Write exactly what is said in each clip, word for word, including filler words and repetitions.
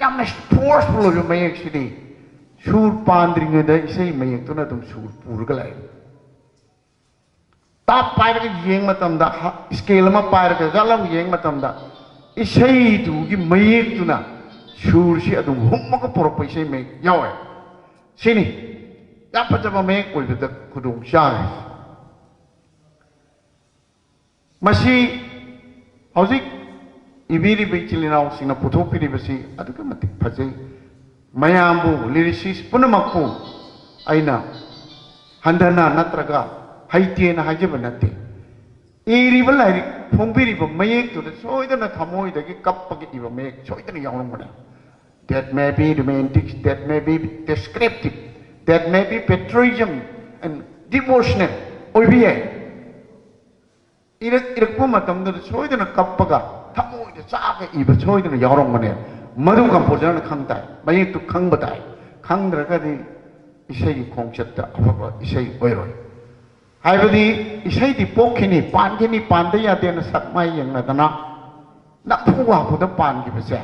ꯌꯥꯝꯅ ꯐꯣꯔꯁꯐꯨꯜ ꯑꯣꯏꯕ ꯃꯌꯦꯛꯁꯤꯗꯤ ꯁꯨꯔ ꯄꯥꯟꯗ꯭ꯔꯤꯉꯩꯗ ꯏꯁꯩ ꯃꯌꯦꯛꯇꯨꯅ ꯑꯗꯨꯝ ꯁꯨꯔ ꯄꯨꯔꯒ ꯂꯥꯛꯑꯦ꯫ ꯇꯥꯞ ꯄꯥꯏꯔꯒ ꯌꯦꯡꯕ ꯃꯇꯝꯗ, ꯁ꯭ꯀꯦꯜ ꯑꯃ ꯄꯥꯏꯔꯒ ꯖꯠ ꯂꯥꯎ ꯌꯦꯡꯕ ꯃꯇꯝꯗ, ꯏꯁꯩꯗꯨꯒꯤ ꯃꯌꯦꯛꯇꯨꯅ ꯁꯨꯔꯁꯤ ꯑꯗꯨꯝ ꯍꯨꯝꯃꯒ ꯄꯨꯔꯛꯄ ꯏꯁꯩ ꯃꯌꯦꯛ ꯌꯥꯎꯋꯦ꯫ ꯁꯤꯅꯤ ꯌꯥꯝ ꯐꯖꯕ ꯃꯌꯦꯛ ꯑꯣꯏꯕꯗ ꯈꯨꯗꯣꯡ ꯆꯥꯔꯦ꯫ ꯃꯁꯤ ꯍꯧꯖꯤꯛ ꯏꯕꯤꯔꯤꯕ ꯏꯆꯤꯜ ꯏꯅꯥꯎꯁꯤꯡꯅ ꯄꯨꯊꯣꯛꯄꯤꯔꯤꯕꯁꯤ ꯑꯗꯨꯛꯀꯤ ꯃꯇꯤꯛ ꯐꯖꯩ꯫ ꯃꯌꯥꯝꯕꯨ, ꯂꯤꯔꯤꯁꯤꯁ ꯄꯨꯝꯅꯃꯛꯄꯨ ꯑꯩꯅ ꯍꯟꯊꯅ ꯅꯠꯇ꯭ꯔꯒ ꯍꯩꯇꯦꯅ ꯍꯥꯏꯖꯕ ꯅꯠꯇꯦ꯫ ꯏꯔꯤꯕ ꯂꯥꯏꯔꯤꯛ ꯐꯣꯡꯕꯤꯔꯤꯕ ꯃꯌꯦꯛꯇꯨꯗ ꯁꯣꯏꯗꯅ ꯊꯃꯣꯏꯗꯒꯤ ꯀꯞꯄꯒ ꯏꯕ ꯃꯌꯦꯛ ꯁꯣꯏꯗꯅ ꯌꯥꯎꯔꯝꯒꯅꯤ꯫ That may be romantic, that may be descriptive, that may be patriotism and devotional ꯑꯣꯏꯕ ꯌꯥꯏ꯫ ꯏꯔꯛ ꯏꯔꯛꯄ ꯃꯇꯝꯗꯨꯗ ꯁꯣꯏꯗꯅ ꯀꯞꯄꯒ ꯊꯃꯣꯏꯗ ꯆꯥꯛꯑꯒ ꯏꯕ ꯁꯣꯏꯗꯅ ꯌꯥꯎꯔꯝꯒꯅꯦ꯫ ꯃꯗꯨ ꯀꯝꯄꯣꯖꯔꯅ ꯈꯪ ꯇꯥꯏ, ꯃꯌꯦꯛꯇꯨ ꯈꯪꯕ ꯇꯥꯏ꯫ ꯈꯪꯗ꯭ꯔꯒꯗꯤ ꯏꯁꯩꯒꯤ ꯈꯣꯡꯆꯠꯇ ꯑꯐꯕ ꯏꯁꯩ ꯑꯣꯏꯔꯣꯏ꯫ ꯍꯥꯏꯕꯗꯤ ꯏꯁꯩꯗꯤ ꯄꯣꯛꯈꯤꯅꯤ, ꯄꯥꯟꯈꯤꯅꯤ, ꯄꯥꯟꯗ ꯌꯥꯗꯦꯅ ꯁꯛ ꯃꯥꯏ ꯌꯦꯡꯅꯗꯅ ꯅꯝꯐꯨ ꯍꯥꯐꯨꯗ ꯄꯥꯟꯈꯤꯕꯁꯦ,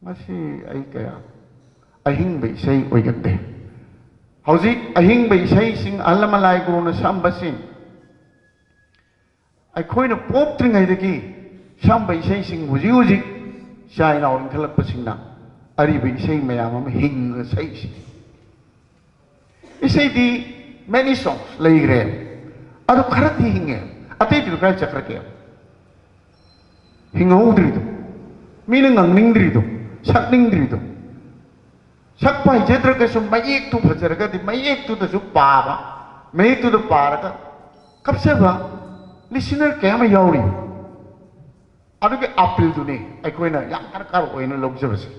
ꯃꯁꯤ ꯑꯩ ꯀꯌꯥ ꯑꯍꯤꯡꯕ ꯏꯁꯩ ꯑꯣꯏꯒꯟꯗꯦ꯫ ꯍꯧꯖꯤꯛ ꯑꯍꯤꯡꯕ ꯏꯁꯩꯁꯤꯡ, ꯑꯍꯜ ꯂꯃꯟ ꯂꯥꯏ ꯒꯨꯔꯨꯅ ꯁꯛꯑꯝꯕꯁꯤꯡ, ꯑꯩꯈꯣꯏꯅ ꯄꯣꯛꯇ꯭ꯔꯤꯉꯩꯗꯒꯤ ꯁꯛꯑꯝꯕ ꯏꯁꯩꯁꯤꯡ, ꯍꯧꯖꯤꯛ ꯍꯧꯖꯤꯛ ꯏꯆꯥ ꯏꯅꯥꯎ ꯏꯟꯈꯠꯂꯛꯄꯁꯤꯡꯅ ꯑꯔꯤꯕ ꯏꯁꯩ ꯃꯌꯥꯝ ꯑꯃ ꯍꯤꯡꯅ ꯁꯛꯏꯁꯤꯅꯤ꯫ ꯏꯁꯩꯗꯤ many songs ꯂꯩꯈ꯭ꯔꯦ, ꯑꯗꯨ ꯈꯔꯗꯤ ꯍꯤꯡꯉꯦ, ꯑꯇꯩꯗꯨꯅ ꯀꯥꯏ ꯆꯠꯈ꯭ꯔꯒꯦ? ꯍꯤꯡꯍꯧꯗ꯭ꯔꯤꯗꯣ, ꯃꯤꯅ ꯉꯥꯡꯅꯤꯡꯗ꯭ꯔꯤꯗꯣ, ꯁꯛꯅꯤꯡꯗ꯭ꯔꯤꯗꯣ꯫ ꯁꯛꯄ ꯍꯩꯖꯗ꯭ꯔꯒꯁꯨ ꯃꯌꯦꯛꯇꯨ ꯐꯖꯔꯒꯗꯤ ꯃꯌꯦꯛꯇꯨꯗꯁꯨ ꯄꯥꯕ, ꯃꯌꯦꯛꯇꯨꯗ ꯄꯥꯔꯒ ꯀꯞꯆꯕ listener ꯀꯌꯥ ꯑꯃ ꯌꯥꯎꯔꯤ꯫ ꯑꯗꯨꯒꯤ ꯑꯄꯤꯜꯗꯨꯅꯤ ꯑꯩꯈꯣꯏꯅ ꯌꯥꯝ ꯗꯔꯀꯥꯔ ꯑꯣꯏꯅ ꯂꯧꯖꯕꯁꯦ꯫